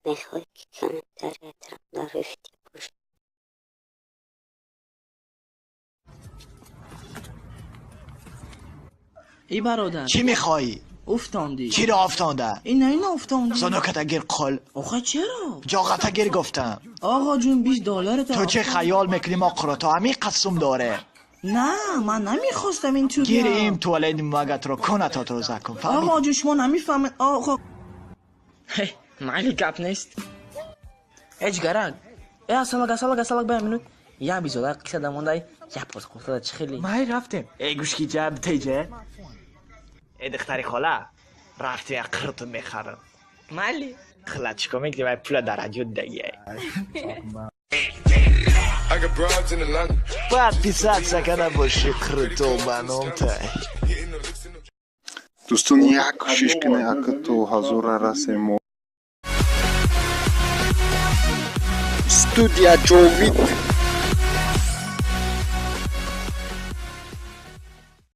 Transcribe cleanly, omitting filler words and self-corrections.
Мехоҳӣ, ки комментариятро дар видео бошад? Эй бародар. Чӣ мехоҳӣ? Уфтондӣ. Чиро афтонда? Ина, ина уфтондӣ. Зонуката гир, қул. Охе, чаро? Ҷоғата гир, гуфтам. Оғо ҷун, 20 доллар. Ту чӣ хаёл мекунӣ, мо қурото ҳамин қасм дорем? На, ман намехостам ин ту. Гир, им туалет магатро куната тоза кун. Оғо ҷун, шумо намефаҳмед, оғо. Майли, гап нест. Ҳеҷ гарак. Э, асалак, асалак, асалак, бая минут. Я бизода қисса дамондай, я позқуртада чӣ хели. Май, рафтем. Э, гӯшки ҷаб теҷа. Э, духтари хола, рафтем, як қирту мехарам. Майли. Хила, чикор мекунӣ? Вай пула дар радио дагиай. Подписаться када боши, қирту ба ном тай. Дӯстон, як кӯшиш кунед, ака, то ҳазора расем мо. Студия Ҷовид.